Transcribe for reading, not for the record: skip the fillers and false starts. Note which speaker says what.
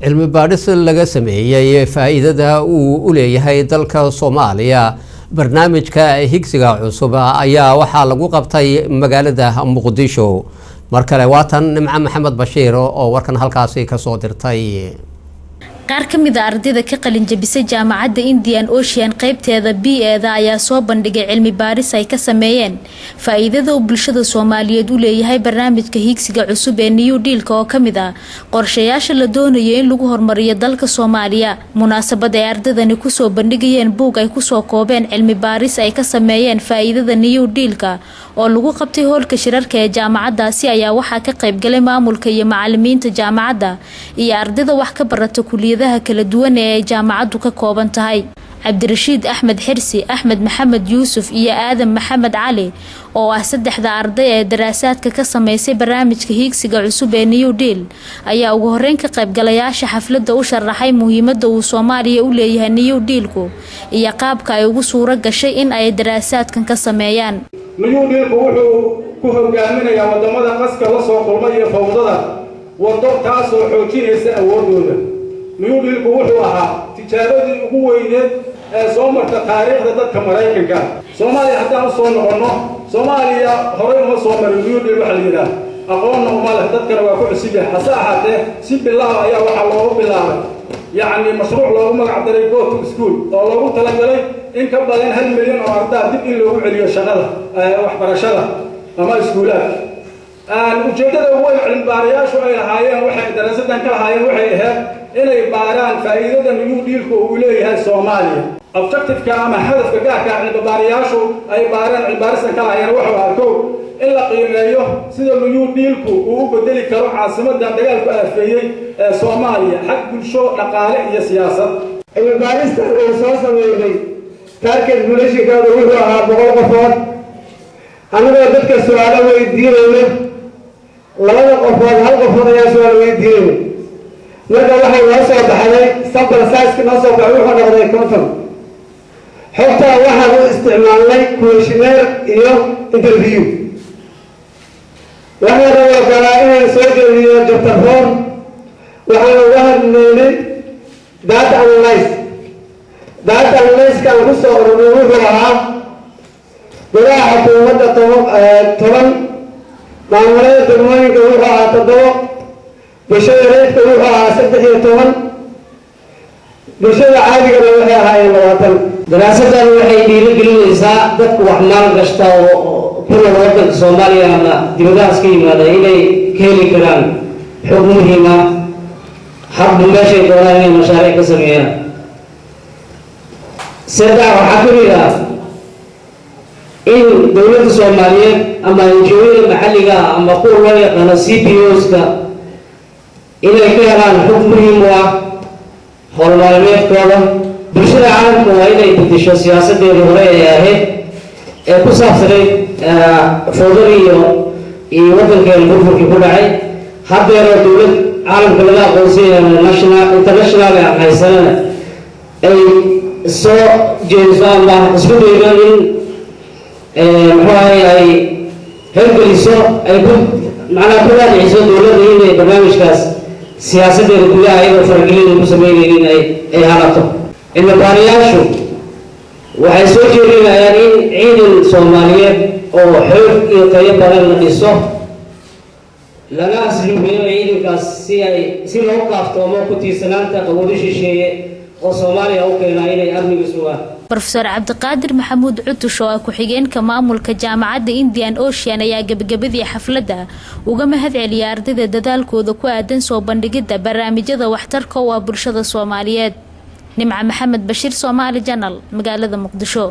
Speaker 1: Cilmi baadhis laga sameeyey faa-iidada uu u leeyahay dalka Soomaaliya barnaamijka Higsiga Cusub ayaa waxaa lagu qabtay magaalada Muqdisho. Mar kale waatan Nimco Maxamed Bashiir oo warkan halkaasi kasoo dirtay.
Speaker 2: Qaar ka mid a ardayda ka qalin jabisay Jaamacadda Indian Ocean qeybteeda BA-da ayaa soo bandhigay cilmi baaris ay ka sameeyeen faa-iidada uu bulshada Soomaaliyeed u leeyahay barnaamijka Hiigsiga Cusub ee New Dealka, oo kamid ah qorshayaasha la doonayo in lagu horumariyo dalka Soomaaliya. Munaasabad ay ardaydani kusoo bandhigayeen buug ay kusoo koobeen cilmi baaris ay ka sameeyeen faa-iidada New Dealka oo lagu qabtay hoolka shirarka ee jaamacadaasi ayaa waxaa ka qaybgalay maamulka iyo macalimiinta jaamacadda iyo ardayda wax ka barata kuliyadaha kala duwan ee ay jaamacaddu ka kooban tahay. Cabdirashiid Axmed Xirsi, Axmed Maxamed Yuusuf iyo Aadan Maxamed Cali oo ah saddexda arday ee daraasaadka ka sameysay barnaamijka Hiigsiga Cusub ee New Deal ayaa ugu horeyn ka qaybgalayaasha xafladda u sharaxay muhiimada uu Soomaaliya u leeyahay New Dealku iyo qaabka ay ugu suuro gashay in ay daraasaadkan ka sameeyaan.
Speaker 3: New Dealku wuxuu ku hogaaminayaa waddamada qaska la soo kulmay iyo fawdada waddo taasoo xoojinaysa awoodooda. New Dealku wuxuu ahaa tijaabadii ugu weyneed ee soo marta taariikhda dadka Maraykanka. Soomaaliya haddaan u soo noqonno, Soomaaliya horay uma soo marin New Deal waxa la yidhaah, aqoonna uma leh, dadkana waa ku cusub yahay. Hase ahaatee, si bilaab ayaa waxaa loogu bilaabay, yacni mashruuc loogu magac daray Go to School, oo loogu talagalay in ka badan 1 milyan oo ardaa dib in loogu celiyo shaqada waxbarashada ama iskuulaadka. Ujeeddada ugu weyn cilmibaarayaashu ay lahaayeen, waxay daraasadan ka lahaayeen, waxay ahayd inay baaraan faa'iidada New Dealka uu leeyahay Soomaaliya. Objectiveka ama hadafka gaarka cilmibaarayaashu ay baareen, cilmibaaristan ka lahaayeen, wuxuu ahaa: kow, in la qiimeeyo sida New Dealku uu u bedeli karo caasimadan dagaalku aafeeyey ee Soomaaliya xag bulsho, dhaqaale iyo siyaasad.
Speaker 4: Cilmibaaristan aan soo sameynay, target populationkaadu wuxuu ahaa 100 qofood. Annagoo dadka su-aalo weydiinayno, labada qofood hal qofood ayaa su-aal weydiinayna. Marka waxay noo soo baxday, sample sizeka noo soo baxay wuxuu noqday 50. Xogtaa waxaan u isticmaalnay questionnaire iyo interview. Waxaan raboo kalaa inaan soo jeediyo chapter 4. Waxaan uga hadlaynay data analyze. Data analyzeka aan ku soo ururnay wuxuu ahaa golaha xukuumadda 10, maamulada degmooyinka wuxuu ahaa 7, bulshada reedka wuxuu ahaa 13, bulshada caadigana waxay ahaayeen 20.
Speaker 5: Daraasaddan waxay dhiirigelinaysaa dadku wax maal gashta oo ku nool waddanka Soomaaliya ama dibadahaas ka yimaada inay ka heli karaan xog muhiima hadba meeshay doonaan inay mashaariic ka sameeyaan. Saddex, waxaa ka mid ah in dowladda Soomaaliyeed ama NGO-yada maxalliga ah ama kuwa loo yaqaano CBOs-ka inay ka helaan xog muhiim u ah howl maalmeedkooda. Bulshada caalamka waa inay bedesho siyaasadeedii hore ee ahayd ee ku saabsanayd fowdadii iyo waddankeena burburkii ku dhacay. Haddeeroo dowlad caalamka laga aqoonsanyay, national international aan haysanana, ay soo jeediso ama isku daydo in, muxuu ahay, ay hirgeliso, ay ku macnaha ku raadiciso dowladda inay barnaamijkaas siyaasaddeeda gudaha iyadoo faragelin ku sameynaynin ay halato. Cilmibaarayaashu waxay soo jeedinayaan in ciidan Soomaaliyeed oo xoog iyo tayo badan la dhiso, lana asluubiyo ciidankaas si ay si loo kaaftoomo ku tiirsanaanta qawado shisheeye oo Soomaaliya u keenaa inay amniga sugaan.
Speaker 2: Brofeor Cabdiqaadir Maxamuud Cutush oo ah ku-xigeenka maamulka Jaamacadda Indian Ocean ayaa gebagabadii xafladda uga mahad celiyay ardayda dadaalkooda ku aadan soo bandhigidda barnaamijyada waxtarka u ah bulshada Soomaaliyeed. Nimca Maxamed Bashiir, Soomaali Channel, magaalada Muqdisho.